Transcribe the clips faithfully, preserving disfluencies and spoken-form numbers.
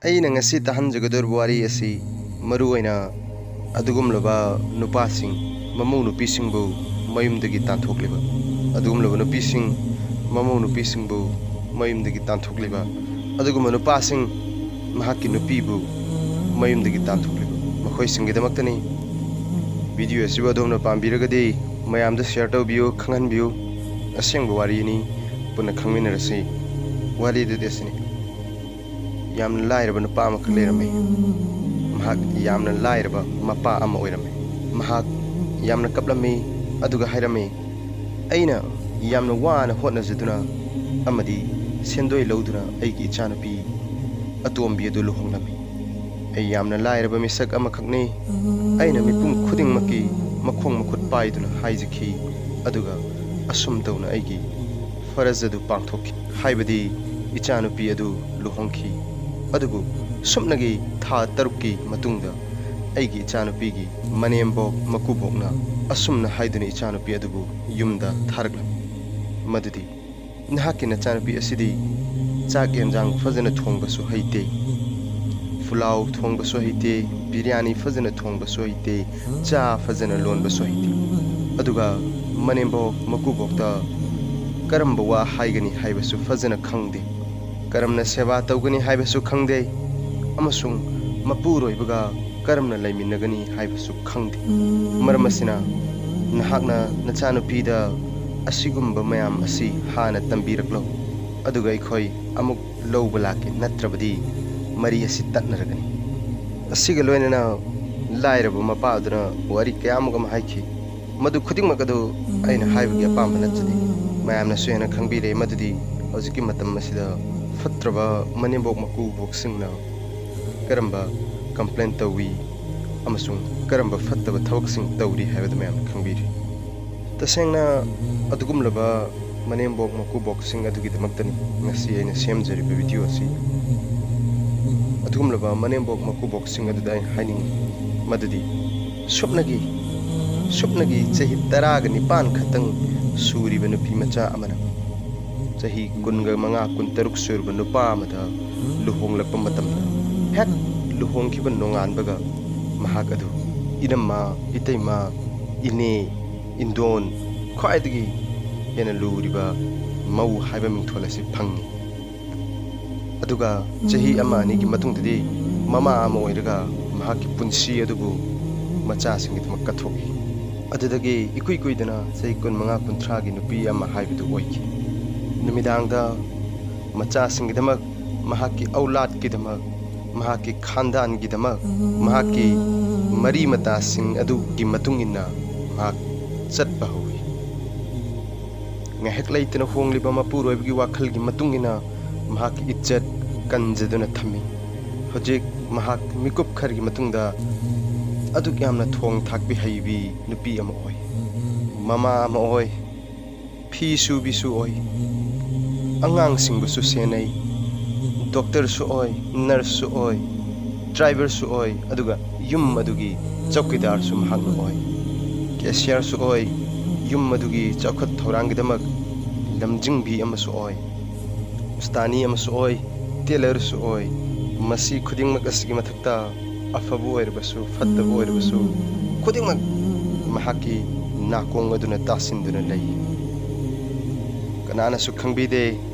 ꯑꯩꯅ ꯉꯁꯤ ꯇꯥꯍꯟꯖꯒꯗꯧꯔꯤꯕ ꯋꯥꯔꯤ ꯑꯁꯤ ꯃꯔꯨꯑꯣꯏꯅ ꯑꯗꯨꯒꯨꯝꯂꯕ ꯅꯨꯄꯥꯁꯤꯡ, ꯃꯃꯧ ꯅꯨꯄꯤꯁꯤꯡꯕꯨ ꯃꯌꯨꯝꯗꯒꯤ ꯇꯥꯟꯊꯣꯛꯂꯤꯕ, ꯑꯗꯨꯒꯨꯝꯂꯕ ꯅꯨꯄꯤꯁꯤꯡ, ꯃꯃꯧ ꯅꯨꯄꯤꯁꯤꯡꯕꯨ ꯃꯌꯨꯝꯗꯒꯤ ꯇꯥꯟꯊꯣꯛꯂꯤꯕ, ꯑꯗꯨꯒꯨꯝꯕ ꯅꯨꯄꯥꯁꯤꯡ, ꯃꯍꯥꯛꯀꯤ ꯅꯨꯄꯤꯕꯨ ꯃꯌꯨꯝꯗꯒꯤ ꯇꯥꯟꯊꯣꯛꯂꯤꯕ, ꯃꯈꯣꯏꯁꯤꯡꯒꯤꯗꯃꯛꯇꯅꯤ ꯚꯤꯗꯤꯑꯣ ꯑꯁꯤꯕꯨ ꯑꯗꯣꯝꯅ ꯄꯥꯝꯕꯤꯔꯒꯗꯤ ꯃꯌꯥꯝꯗ ꯁꯤꯌꯔ ꯇꯧꯕꯤꯌꯨ, ꯈꯪꯍꯟꯕꯤꯌꯨ꯫ ꯑꯁꯦꯡꯕ ꯋꯥꯔꯤꯅꯤ, ꯄꯨꯟꯅ ꯈꯪꯃꯤꯟꯅꯔꯁꯤ꯫ ꯋꯥꯔꯤ ꯑꯗꯨꯗꯤ ꯑꯁꯤꯅꯤ꯫ ꯌꯥꯝꯅ ꯂꯥꯏꯔꯕ ꯅꯨꯄꯥ ꯑꯃꯈꯛ ꯂꯩꯔꯝꯃꯤ꯫ ꯃꯍꯥꯛ ꯌꯥꯝꯅ ꯂꯥꯏꯔꯕ ꯃꯄꯥ ꯑꯃ ꯑꯣꯏꯔꯝꯃꯤ꯫ ꯃꯍꯥꯛ ꯌꯥꯝꯅ ꯀꯞꯂꯝꯃꯤ, ꯑꯗꯨꯒ ꯍꯥꯏꯔꯝꯃꯤ, "ꯑꯩꯅ ꯌꯥꯝꯅ ꯋꯥꯅ ꯍꯣꯠꯅꯖꯗꯨꯅ ꯑꯃꯗꯤ ꯁꯦꯟꯗꯣꯏ ꯂꯧꯗꯨꯅ ꯑꯩꯒꯤ ꯏꯆꯥꯅꯨꯄꯤ ꯑꯇꯣꯝꯕꯤ ꯑꯗꯨ ꯂꯨꯍꯣꯡꯂꯝꯃꯤ꯫ ꯑꯩ ꯌꯥꯝꯅ ꯂꯥꯏꯔꯕ ꯃꯤꯁꯛ ꯑꯃꯈꯛꯅꯤ꯫ ꯑꯩꯅ ꯃꯤꯄꯨꯝ ꯈꯨꯗꯤꯡꯃꯛꯀꯤ ꯃꯈꯣꯡ ꯃꯈꯨꯠ ꯄꯥꯏꯗꯨꯅ ꯍꯥꯏꯖꯈꯤ, ꯑꯗꯨꯒ ꯑꯁꯨꯝ ꯇꯧꯅ ꯑꯩꯒꯤ ꯐꯔꯖ ꯑꯗꯨ ꯄꯥꯡꯊꯣꯛꯈꯤ, ꯍꯥꯏꯕꯗꯤ ꯏꯆꯥꯅꯨꯄꯤ ꯑꯗꯨ ꯂꯨꯍꯣꯡꯈꯤ꯫ ꯑꯗꯨꯕꯨ ꯁꯨꯞꯅꯒꯤ ꯊꯥ ꯇꯔꯨꯛꯀꯤ ꯃꯇꯨꯡꯗ ꯑꯩꯒꯤ ꯏꯆꯥꯅꯨꯄꯤꯒꯤ ꯃꯅꯦꯝꯕꯣꯛ ꯃꯀꯨꯕꯣꯛꯅ ꯑꯁꯨꯝꯅ ꯍꯥꯏꯗꯨꯅ ꯏꯆꯥꯅꯨꯄꯤ ꯑꯗꯨꯕꯨ ꯌꯨꯝꯗ ꯊꯥꯔꯛꯂꯝꯃꯤ, ꯃꯗꯨꯗꯤ ꯅꯍꯥꯛꯀꯤ ꯅꯆꯥꯅꯨꯄꯤ ꯑꯁꯤꯗꯤ ꯆꯥꯛ ꯌꯦꯟꯖꯥꯡ ꯐꯖꯅ ꯊꯣꯡꯕꯁꯨ ꯍꯩꯇꯦ, ꯄꯨꯂꯥꯎ ꯊꯣꯡꯕꯁꯨ ꯍꯩꯇꯦ, ꯕꯤꯔꯌꯥꯅꯤ ꯐꯖꯅ ꯊꯣꯡꯕꯁꯨ ꯍꯩꯇꯦ, ꯆꯥ ꯐꯖꯅ ꯂꯣꯟꯕꯁꯨ ꯍꯩꯇꯦ꯫ ꯑꯗꯨꯒ ꯃꯅꯦꯝꯕꯣꯛ ꯃꯀꯨꯕꯣꯛꯇ ꯀꯔꯝꯕ ꯋꯥ ꯍꯥꯏꯒꯅꯤ ꯍꯥꯏꯕꯁꯨ ꯐꯖꯅ ꯈꯪꯗꯦ, ꯀꯔꯝꯅ ꯁꯦꯕꯥ ꯇꯧꯒꯅꯤ ꯍꯥꯏꯕꯁꯨ ꯈꯪꯗꯦ, ꯑꯃꯁꯨꯡ ꯃꯄꯨꯔꯣꯏꯕꯒ ꯀꯔꯝꯅ ꯂꯩꯃꯤꯟꯅꯒꯅꯤ ꯍꯥꯏꯕꯁꯨ ꯈꯪꯗꯦ꯫ ꯃꯔꯝ ꯑꯁꯤꯅ ꯅꯍꯥꯛꯅ ꯅꯆꯥꯅꯨꯄꯤꯗ ꯑꯁꯤꯒꯨꯝꯕ ꯃꯌꯥꯝ ꯑꯁꯤ ꯍꯥꯟꯅ ꯇꯝꯕꯤꯔꯛꯂꯣ, ꯑꯗꯨꯒ ꯑꯩꯈꯣꯏ ꯑꯃꯨꯛ ꯂꯧꯕ ꯂꯥꯛꯀꯦ, ꯅꯠꯇ꯭ꯔꯕꯗꯤ ꯃꯔꯤ ꯑꯁꯤ ꯇꯠꯅꯔꯒꯅꯤ꯫" ꯑꯁꯤꯒ ꯂꯣꯏꯅꯅ ꯂꯥꯏꯔꯕ ꯃꯄꯥ ꯑꯗꯨꯅ ꯋꯥꯔꯤ ꯀꯌꯥ ꯑꯃꯒ ꯑꯃ ꯍꯥꯏꯈꯤ꯫ ꯃꯗꯨ ꯈꯨꯗꯤꯡꯃꯛ ꯑꯗꯨ ꯑꯩꯅ ꯍꯥꯏꯕꯒꯤ ꯑꯄꯥꯝꯕ ꯅꯠꯆꯗꯦ꯫ ꯃꯌꯥꯝꯅꯁꯨ ꯍꯦꯟꯅ ꯈꯪꯕꯤꯔꯦ ꯃꯗꯨꯗꯤ ꯍꯧꯖꯤꯛꯀꯤ ꯃꯇꯝ ꯑꯁꯤꯗ ꯐꯠꯇ꯭ꯔꯕ ꯃꯅꯦꯝꯕꯣꯛ ꯃꯀꯨꯕꯣꯛꯁꯤꯡꯅ ꯀꯔꯝꯕ ꯀꯝꯄ꯭ꯂꯦꯟ ꯇꯧꯏ ꯑꯃꯁꯨꯡ ꯀꯔꯝꯕ ꯐꯠꯇꯕ ꯊꯕꯛꯁꯤꯡ ꯇꯧꯔꯤ ꯍꯥꯏꯕꯗꯨ ꯃꯌꯥꯝꯅ ꯈꯪꯕꯤꯔꯦ꯫ ꯇꯁꯦꯡꯅ ꯑꯗꯨꯒꯨꯝꯂꯕ ꯃꯅꯦꯝꯕꯣꯛ ꯃꯀꯨꯕꯣꯛꯁꯤꯡ ꯑꯗꯨꯒꯤꯗꯃꯛꯇꯅꯤ ꯉꯁꯤ ꯑꯩꯅ ꯁꯦꯝꯖꯔꯤꯕ ꯚꯤꯗꯤꯑꯣ ꯑꯁꯤ꯫ ꯑꯗꯨꯒꯨꯝꯂꯕ ꯃꯅꯦꯝꯕꯣꯛ ꯃꯀꯨꯕꯣꯛꯁꯤꯡ ꯑꯗꯨꯗ ꯑꯩꯅ ꯍꯥꯏꯅꯤꯡꯏ ꯃꯗꯨꯗꯤ ꯁꯨꯞꯅꯒꯤ, ꯁꯨꯞꯅꯒꯤ ꯆꯍꯤ ꯇꯔꯥꯒ ꯅꯤꯄꯥꯟ ꯈꯛꯇꯪ ꯁꯨꯔꯤꯕ ꯅꯨꯄꯤ ꯃꯆꯥ ꯑꯃꯅ ꯆꯍꯤ ꯀꯨꯟꯒ ꯃꯉꯥ, ꯀꯨꯟꯇꯔꯨꯛ ꯁꯨꯔꯕ ꯅꯨꯄꯥ ꯑꯃꯗ ꯂꯨꯍꯣꯡꯂꯛꯄ ꯃꯇꯝꯗ, ꯍꯦꯛ ꯂꯨꯍꯣꯡꯈꯤꯕ ꯅꯣꯡꯉꯥꯟꯕꯒ ꯃꯍꯥꯛ ꯑꯗꯨ ꯏꯅꯝꯃ, ꯏꯇꯩꯃ, ꯏꯅꯦ, ꯏꯟꯗꯣꯟ, ꯈ꯭ꯋꯥꯏꯗꯒꯤ ꯍꯦꯟꯅ ꯂꯨꯔꯤꯕ ꯃꯧ ꯍꯥꯏꯕ ꯃꯤꯡꯊꯣꯜ ꯑꯁꯤ ꯐꯪꯉꯤ꯫ ꯑꯗꯨꯒ ꯆꯍꯤ ꯑꯃ ꯑꯅꯤꯒꯤ ꯃꯇꯨꯡꯗꯗꯤ ꯃꯃꯥ ꯑꯃ ꯑꯣꯏꯔꯒ ꯃꯍꯥꯛꯀꯤ ꯄꯨꯟꯁꯤ ꯑꯗꯨꯕꯨ ꯃꯆꯥꯁꯤꯡꯒꯤꯗꯃꯛ ꯀꯠꯊꯣꯛꯏ꯫ ꯑꯗꯨꯗꯒꯤ ꯏꯀꯨꯏ ꯀꯨꯏꯗꯅ ꯆꯍꯤ ꯀꯨꯟꯃꯉꯥ ꯀꯨꯟꯊ꯭ꯔꯥꯒꯤ ꯅꯨꯄꯤ ꯑꯃ ꯍꯥꯏꯕꯗꯨ ꯑꯣꯏꯈꯤ꯫ ꯅꯨꯃꯤꯗꯥꯡꯗ ꯃꯆꯥꯁꯤꯡꯒꯤꯗꯃꯛ, ꯃꯍꯥꯛꯀꯤ ꯑꯧꯂꯥꯗꯀꯤꯗꯃꯛ, ꯃꯍꯥꯛꯀꯤ ꯈꯥꯟꯗꯥꯟꯒꯤꯗꯃꯛ, ꯃꯍꯥꯛꯀꯤ ꯃꯔꯤ ꯃꯇꯥꯁꯤꯡ ꯑꯗꯨꯒꯤ ꯃꯇꯨꯡ ꯏꯟꯅ ꯃꯍꯥꯛ ꯆꯠꯄ ꯍꯧꯏ꯫ ꯉꯥꯏꯍꯥꯛ ꯂꯩꯇꯅ ꯍꯣꯡꯂꯤꯕ ꯃꯄꯨꯔꯣꯏꯕꯒꯤ ꯋꯥꯈꯜꯒꯤ ꯃꯇꯨꯡ ꯏꯟꯅ ꯃꯍꯥꯛꯀꯤ ꯏꯖꯠ ꯀꯟꯖꯗꯨꯅ ꯊꯝꯃꯤ꯫ ꯍꯧꯖꯤꯛ ꯃꯍꯥꯛ ꯃꯤꯀꯨꯞ ꯈꯔꯒꯤ ꯃꯇꯨꯡꯗ ꯑꯗꯨꯛ ꯌꯥꯝꯅ ꯊꯣꯡ ꯊꯥꯛꯄꯤ ꯍꯩꯕꯤ ꯅꯨꯄꯤ ꯑꯃ ꯑꯣꯏ꯫ ꯃꯃꯥ ꯑꯃ ꯑꯣꯏ, ꯐꯤ ꯁꯨꯕꯤꯁꯨ ꯑꯣꯏ, ꯑꯉꯥꯡꯁꯤꯡꯕꯨꯁꯨ ꯁꯦꯟꯅꯩ, ꯗꯣꯛꯇꯔꯁꯨ ꯑꯣꯏ, ꯅꯔꯁꯁꯨ ꯑꯣꯏ, ꯗ꯭ꯔꯥꯏꯚꯔꯁꯨ ꯑꯣꯏ, ꯑꯗꯨꯒ ꯌꯨꯝ ꯑꯗꯨꯒꯤ ꯆꯧꯀꯤꯗꯥꯔꯁꯨ ꯃꯍꯥꯛꯅ ꯑꯣꯏ꯫ ꯀꯦꯁꯤꯌꯔꯁꯨ ꯑꯣꯏ, ꯌꯨꯝ ꯑꯗꯨꯒꯤ ꯆꯥꯎꯈꯠ ꯊꯧꯔꯥꯡꯒꯤꯗꯃꯛ ꯂꯝꯖꯤꯡꯕꯤ ꯑꯃꯁꯨ ꯑꯣꯏ, ꯎꯁꯇꯥꯅꯤ ꯑꯃꯁꯨ ꯑꯣꯏ, ꯇꯦꯂꯔꯁꯨ ꯑꯣꯏ꯫ ꯃꯁꯤ ꯈꯨꯗꯤꯡꯃꯛ ꯑꯁꯤꯒꯤ ꯃꯊꯛꯇ ꯑꯐꯕ ꯑꯣꯏꯔꯕꯁꯨ ꯐꯠꯇꯕ ꯑꯣꯏꯔꯕꯁꯨ ꯈꯨꯗꯤꯡꯃꯛ ꯃꯍꯥꯛꯀꯤ ꯅꯥꯀꯣꯡ ꯑꯗꯨꯅ ꯇꯥꯁꯤꯟꯗꯨꯅ ꯂꯩ꯫ ꯀꯅꯥꯅꯁꯨ ꯈꯪꯕꯤꯗꯦ,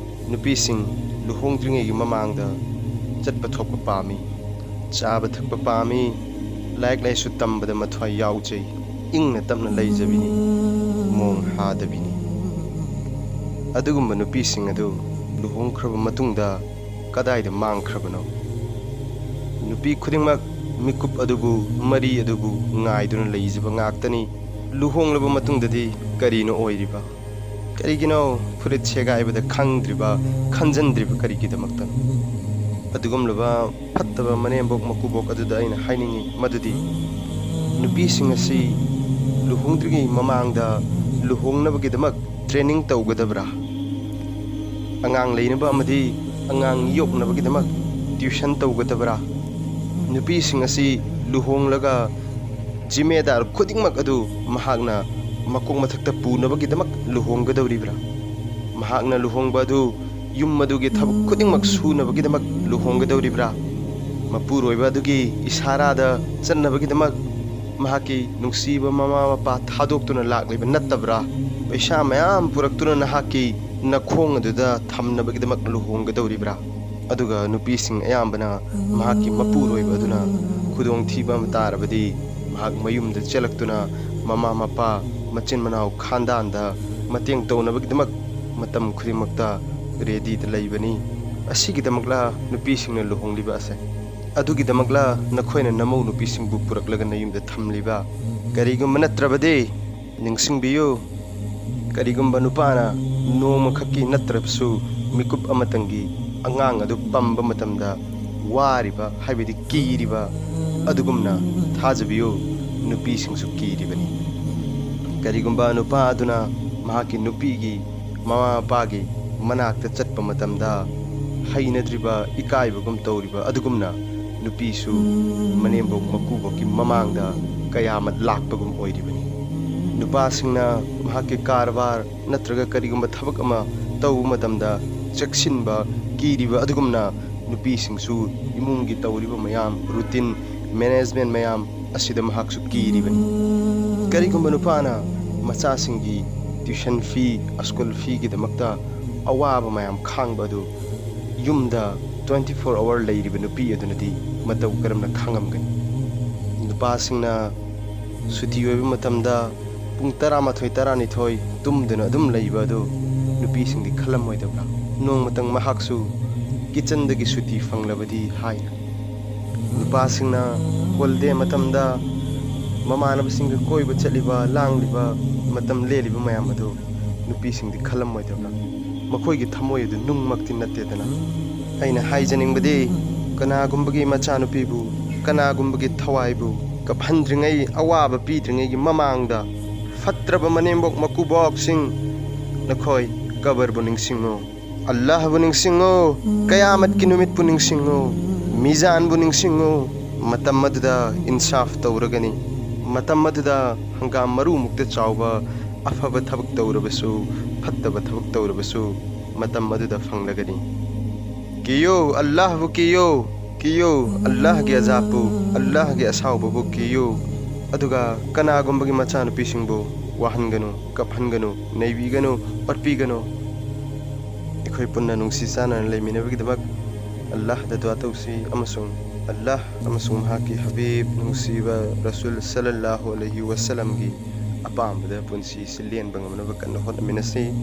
ꯅꯨꯄꯤꯁꯤꯡ ꯂꯨꯍꯣꯡꯗ꯭ꯔꯤꯉꯩꯒꯤ ꯃꯃꯥꯡꯗ ꯆꯠꯄ ꯊꯣꯛꯄ ꯄꯥꯝꯃꯤ, ꯆꯥꯕ ꯊꯛꯄ ꯄꯥꯝꯃꯤ, ꯂꯥꯏꯔꯤꯛ ꯂꯥꯏꯁꯨ ꯇꯝꯕꯗ ꯃꯊ꯭ꯋꯥꯏ ꯌꯥꯎꯖꯩ, ꯏꯪꯅ ꯇꯞꯅ ꯂꯩꯖꯕꯤꯅꯤ, ꯃꯣꯡ ꯍꯥꯗꯕꯤꯅꯤ꯫ ꯑꯗꯨꯒꯨꯝꯕ ꯅꯨꯄꯤꯁꯤꯡ ꯑꯗꯨ ꯂꯨꯍꯣꯡꯈ꯭ꯔꯕ ꯃꯇꯨꯡꯗ ꯀꯗꯥꯏꯗ ꯃꯥꯡꯈ꯭ꯔꯕꯅꯣ? ꯅꯨꯄꯤ ꯈꯨꯗꯤꯡꯃꯛ ꯃꯤꯀꯨꯞ ꯑꯗꯨꯕꯨ, ꯃꯔꯤ ꯑꯗꯨꯕꯨ ꯉꯥꯏꯗꯨꯅ ꯂꯩꯖꯕ ꯉꯥꯛꯇꯅꯤ꯫ ꯂꯨꯍꯣꯡꯂꯕ ꯃꯇꯨꯡꯗꯗꯤ ꯀꯔꯤꯅꯣ ꯑꯣꯏꯔꯤꯕ? ꯀꯔꯤꯒꯤꯅꯣ ꯐꯨꯔꯤꯠ ꯁꯦꯒꯥꯏꯕꯗ ꯈꯪꯗ꯭ꯔꯤꯕ, ꯈꯟꯖꯟꯗ꯭ꯔꯤꯕ ꯀꯔꯤꯒꯤꯗꯃꯛꯇꯅꯣ? ꯑꯗꯨꯒꯨꯝꯂꯕ ꯐꯠꯇꯕ ꯃꯅꯦꯝꯕꯣꯛ ꯃꯀꯨꯕꯣꯛ ꯑꯗꯨꯗ ꯑꯩꯅ ꯍꯥꯏꯅꯤꯡꯏ ꯃꯗꯨꯗꯤ ꯅꯨꯄꯤꯁꯤꯡ ꯑꯁꯤ ꯂꯨꯍꯣꯡꯗ꯭ꯔꯤꯉꯩ ꯃꯃꯥꯡꯗ ꯂꯨꯍꯣꯡꯅꯕꯒꯤꯗꯃꯛ training ꯇꯧꯒꯗꯕ꯭ꯔꯥ? ꯑꯉꯥꯡ ꯂꯩꯅꯕ ꯑꯃꯗꯤ ꯑꯉꯥꯡ ꯌꯣꯛꯅꯕꯒꯤꯗꯃꯛ tuition ꯇꯧꯒꯗꯕ꯭ꯔꯥ? ꯅꯨꯄꯤꯁꯤꯡ ꯑꯁꯤ ꯂꯨꯍꯣꯡꯂꯒ ꯖꯤꯃꯦꯗꯥꯔ ꯈꯨꯗꯤꯡꯃꯛ ꯑꯗꯨ ꯃꯍꯥꯛꯅ ꯃꯀꯣꯛ ꯃꯊꯛꯇ ꯄꯨꯅꯕꯒꯤꯗꯃꯛ ꯂꯨꯍꯣꯡꯒꯗꯧꯔꯤꯕ꯭ꯔꯥ? ꯃꯍꯥꯛꯅ ꯂꯨꯍꯣꯡꯕ ꯑꯗꯨ ꯌꯨꯝ ꯑꯗꯨꯒꯤ ꯊꯕꯛ ꯈꯨꯗꯤꯡꯃꯛ ꯁꯨꯅꯕꯒꯤꯗꯃꯛ ꯂꯨꯍꯣꯡꯒꯗꯧꯔꯤꯕ꯭ꯔꯥ? ꯃꯄꯨꯔꯣꯏꯕ ꯑꯗꯨꯒꯤ ꯏꯁꯥꯔꯥꯗ ꯆꯠꯅꯕꯒꯤꯗꯃꯛ ꯃꯍꯥꯛꯀꯤ ꯅꯨꯡꯁꯤꯕ ꯃꯃꯥ ꯃꯄꯥ ꯊꯥꯗꯣꯛꯇꯨꯅ ꯂꯥꯛꯂꯤꯕ ꯅꯠꯇꯕ꯭ꯔꯥ? ꯄꯩꯁꯥ ꯃꯌꯥꯝ ꯄꯨꯔꯛꯇꯨꯅ ꯅꯍꯥꯛꯀꯤ ꯅꯈꯣꯡ ꯑꯗꯨꯗ ꯊꯝꯅꯕꯒꯤꯗꯃꯛ ꯂꯨꯍꯣꯡꯒꯗꯧꯔꯤꯕ꯭ꯔꯥ? ꯑꯗꯨꯒ ꯅꯨꯄꯤꯁꯤꯡ ꯑꯌꯥꯝꯕꯅ ꯃꯍꯥꯛꯀꯤ ꯃꯄꯨꯔꯣꯏꯕ ꯑꯗꯨꯅ ꯈꯨꯗꯣꯡꯊꯤꯕ ꯑꯃ ꯇꯥꯔꯕꯗꯤ ꯃꯍꯥꯛ ꯃꯌꯨꯝꯗ ꯆꯦꯜꯂꯛꯇꯨꯅ ꯃꯃꯥ ꯃꯄꯥ, ꯃꯆꯤꯟ ꯃꯅꯥꯎ ꯈꯥꯟꯗꯥꯟꯗ ꯃꯇꯦꯡ ꯇꯧꯅꯕꯒꯤꯗꯃꯛ ꯃꯇꯝ ꯈꯨꯗꯤꯡꯃꯛꯇ ꯔꯦꯗꯤꯗ ꯂꯩꯕꯅꯤ꯫ ꯑꯁꯤꯒꯤꯗꯃꯛꯂ ꯅꯨꯄꯤꯁꯤꯡꯅ ꯂꯨꯍꯣꯡꯂꯤꯕ ꯑꯁꯦ? ꯑꯗꯨꯒꯤꯗꯃꯛꯂ ꯅꯈꯣꯏꯅ ꯅꯃꯧ ꯅꯨꯄꯤꯁꯤꯡꯕꯨ ꯄꯨꯔꯛꯂꯒ ꯅꯌꯨꯝꯗ ꯊꯝꯂꯤꯕ? ꯀꯔꯤꯒꯨꯝꯕ ꯅꯠꯇ꯭ꯔꯕꯗꯤ, ꯅꯤꯡꯁꯤꯡꯕꯤꯌꯨ, ꯀꯔꯤꯒꯨꯝꯕ ꯅꯨꯄꯥꯅ ꯅꯣꯡꯃꯈꯛꯀꯤ ꯅꯠꯇ꯭ꯔꯕꯁꯨ ꯃꯤꯀꯨꯞ ꯑꯃꯇꯪꯒꯤ ꯑꯉꯥꯡ ꯑꯗꯨ ꯄꯝꯕ ꯃꯇꯝꯗ ꯋꯥꯔꯤꯕ, ꯍꯥꯏꯕꯗꯤ ꯀꯤꯔꯤꯕ ꯑꯗꯨꯒꯨꯝꯅ, ꯊꯥꯖꯕꯤꯌꯨ, ꯅꯨꯄꯤꯁꯤꯡꯁꯨ ꯀꯤꯔꯤꯕꯅꯤ꯫ ꯀꯔꯤꯒꯨꯝꯕ ꯅꯨꯄꯥ ꯑꯗꯨꯅ ꯃꯍꯥꯛꯀꯤ ꯅꯨꯄꯤꯒꯤ ꯃꯃꯥ ꯃꯄꯥꯒꯤ ꯃꯅꯥꯛꯇ ꯆꯠꯄ ꯃꯇꯝꯗ ꯍꯩꯅꯗ꯭ꯔꯤꯕ, ꯏꯀꯥꯏꯕꯒꯨꯝ ꯇꯧꯔꯤꯕ ꯑꯗꯨꯒꯨꯝꯅ, ꯅꯨꯄꯤꯁꯨ ꯃꯅꯦꯝꯕꯣꯛ ꯃꯀꯨꯕꯣꯛꯀꯤ ꯃꯃꯥꯡꯗ ꯀꯌꯥꯃꯠ ꯂꯥꯛꯄꯒꯨꯝ ꯑꯣꯏꯔꯤꯕꯅꯤ꯫ ꯅꯨꯄꯥꯁꯤꯡꯅ ꯃꯍꯥꯛꯀꯤ ꯀꯔꯕꯥꯔ ꯅꯠꯇ꯭ꯔꯒ ꯀꯔꯤꯒꯨꯝꯕ ꯊꯕꯛ ꯑꯃ ꯇꯧꯕ ꯃꯇꯝꯗ ꯆꯦꯛꯁꯤꯟꯕ, ꯀꯤꯔꯤꯕ ꯑꯗꯨꯒꯨꯝꯅ, ꯅꯨꯄꯤꯁꯤꯡꯁꯨ ꯏꯃꯨꯡꯒꯤ ꯇꯧꯔꯤꯕ ꯃꯌꯥꯝ, ꯔꯨꯇꯤꯟ, ꯃꯦꯅꯦꯖꯃꯦꯟ ꯃꯌꯥꯝ ꯑꯁꯤꯗ ꯃꯍꯥꯛꯁꯨ ꯀꯤꯔꯤꯕꯅꯤ꯫ ꯀꯔꯤꯒꯨꯝꯕ ꯅꯨꯄꯥꯅ ꯃꯆꯥꯁꯤꯡꯒꯤ ꯇ꯭ꯌꯨꯁꯟ ꯐꯤ, ꯁ꯭ꯀꯨꯜ ꯐꯤꯒꯤꯗꯃꯛꯇ ꯑꯋꯥꯕ ꯃꯌꯥꯝ ꯈꯥꯡꯕ ꯑꯗꯨ ꯌꯨꯝꯗ twenty four hour ꯂꯩꯔꯤꯕ ꯅꯨꯄꯤ ꯑꯗꯨꯅꯗꯤ ꯃꯇꯧ ꯀꯔꯝꯅ ꯈꯥꯡꯉꯝꯒꯅꯤ? ꯅꯨꯄꯥꯁꯤꯡꯅ ꯁꯨꯇꯤ ꯑꯣꯏꯕ ꯃꯇꯝꯗ ꯄꯨꯡ ꯇꯔꯥꯃꯥꯊꯣꯏ, ꯇꯔꯥꯅꯤꯊꯣꯏ ꯇꯨꯝꯗꯨꯅ ꯑꯗꯨꯝ ꯂꯩꯕ ꯑꯗꯨ ꯅꯨꯄꯤꯁꯤꯡꯗꯤ ꯈꯜꯂꯝꯃꯣꯏꯗꯕ꯭ꯔꯥ? ꯅꯣꯡꯃꯇꯪ ꯃꯍꯥꯛꯁꯨ ꯀꯤꯆꯟꯗꯒꯤ ꯁꯨꯇꯤ ꯐꯪꯂꯕꯗꯤ ꯍꯥꯏꯅ꯫ ꯅꯨꯄꯥꯁꯤꯡꯅ ꯍꯣꯂꯤꯗꯦ ꯃꯇꯝꯗ ꯃꯃꯥꯟꯅꯕꯁꯤꯡꯒ ꯀꯣꯏꯕ ꯆꯠꯂꯤꯕ, ꯂꯥꯡꯂꯤꯕ, ꯃꯇꯝ ꯂꯦꯜꯂꯤꯕ ꯃꯌꯥꯝ ꯑꯗꯨ ꯅꯨꯄꯤꯁꯤꯡꯗꯤ ꯈꯜꯂꯝꯃꯣꯏꯗꯕ꯭ꯔꯥ? ꯃꯈꯣꯏꯒꯤ ꯊꯃꯣꯏ ꯑꯗꯨ ꯅꯨꯡꯃꯛꯇꯤ ꯅꯠꯇꯦꯗꯅ꯫ ꯑꯩꯅ ꯍꯥꯏꯖꯅꯤꯡꯕꯗꯤ, ꯀꯅꯥꯒꯨꯝꯕꯒꯤ ꯃꯆꯥꯅꯨꯄꯤꯕꯨ, ꯀꯅꯥꯒꯨꯝꯕꯒꯤ ꯊꯋꯥꯏꯕꯨ ꯀꯞꯍꯟꯗ꯭ꯔꯤꯉꯩ, ꯑꯋꯥꯕ ꯄꯤꯗ꯭ꯔꯤꯉꯩꯒꯤ ꯃꯃꯥꯡꯗ, ꯐꯠꯇ꯭ꯔꯕ ꯃꯅꯦꯝꯕꯣꯛ ꯃꯀꯨꯕꯣꯛꯁꯤꯡ, ꯅꯈꯣꯏ ꯀꯕꯔꯕꯨ ꯅꯤꯡꯁꯤꯡꯉꯨ, ꯑꯜꯂꯥꯍꯕꯨ ꯅꯤꯡꯁꯤꯡꯉꯨ, ꯀꯌꯥꯃꯠꯀꯤ ꯅꯨꯃꯤꯠꯄꯨ ꯅꯤꯡꯁꯤꯡꯉꯨ, ꯃꯤꯖꯥꯟꯕꯨ ꯅꯤꯡꯁꯤꯡꯉꯨ꯫ ꯃꯇꯝ ꯑꯗꯨꯗ ꯏꯟꯁꯥꯐ ꯇꯧꯔꯒꯅꯤ꯫ ꯃꯇꯝ ꯑꯗꯨꯗ ꯍꯪꯒꯥꯝ ꯃꯔꯨꯃꯨꯛꯇ ꯆꯥꯎꯕ ꯑꯐꯕ ꯊꯕꯛ ꯇꯧꯔꯕꯁꯨ, ꯐꯠꯇꯕ ꯊꯕꯛ ꯇꯧꯔꯕꯁꯨ ꯃꯇꯝ ꯑꯗꯨꯗ ꯐꯪꯂꯒꯅꯤ꯫ ꯀꯤꯌꯣ, ꯑꯜꯂꯥꯍꯕꯨ ꯀꯤꯌꯣ, ꯀꯤꯌꯣ, ꯑꯜꯂꯥꯍꯒꯤ ꯑꯖꯥꯕꯄꯨ, ꯑꯜꯂꯥꯍꯒꯤ ꯑꯁꯥꯎꯕꯕꯨ ꯀꯤꯌꯣ꯫ ꯑꯗꯨꯒ ꯀꯅꯥꯒꯨꯝꯕꯒꯤ ꯃꯆꯥꯅꯨꯄꯤꯁꯤꯡꯕꯨ ꯋꯥꯍꯟꯒꯅꯨ, ꯀꯞꯍꯟꯒꯅꯨ, ꯅꯩꯕꯤꯒꯅꯨ, ꯑꯣꯠꯄꯤꯒꯅꯨ꯫ ꯑꯩꯈꯣꯏ ꯄꯨꯟꯅ ꯅꯨꯡꯁꯤ ꯆꯥꯟꯅꯅ ꯂꯩꯃꯤꯟꯅꯕꯒꯤꯗꯃꯛ ꯑꯜꯂꯥꯍꯗ ꯗꯨꯋꯥ ꯇꯧꯁꯤ ꯑꯃꯁꯨꯡ ꯑꯜꯂꯥꯍ ꯑꯃꯁꯨꯡ ꯃꯍꯥꯛꯀꯤ ꯍꯕꯤꯕ ꯅꯨꯡꯁꯤꯕ ꯔꯁꯨꯜ ꯁꯜꯂꯜꯂꯥꯍꯨ ꯑꯂꯩꯍꯤ ꯋꯁꯜꯂꯝꯒꯤ ꯑꯄꯥꯝꯕꯗ ꯄꯨꯟꯁꯤꯁꯤ ꯂꯦꯟꯕ ꯉꯝꯅꯕ ꯀꯟꯅ ꯍꯣꯠꯅꯃꯤꯟꯅꯁꯤ꯫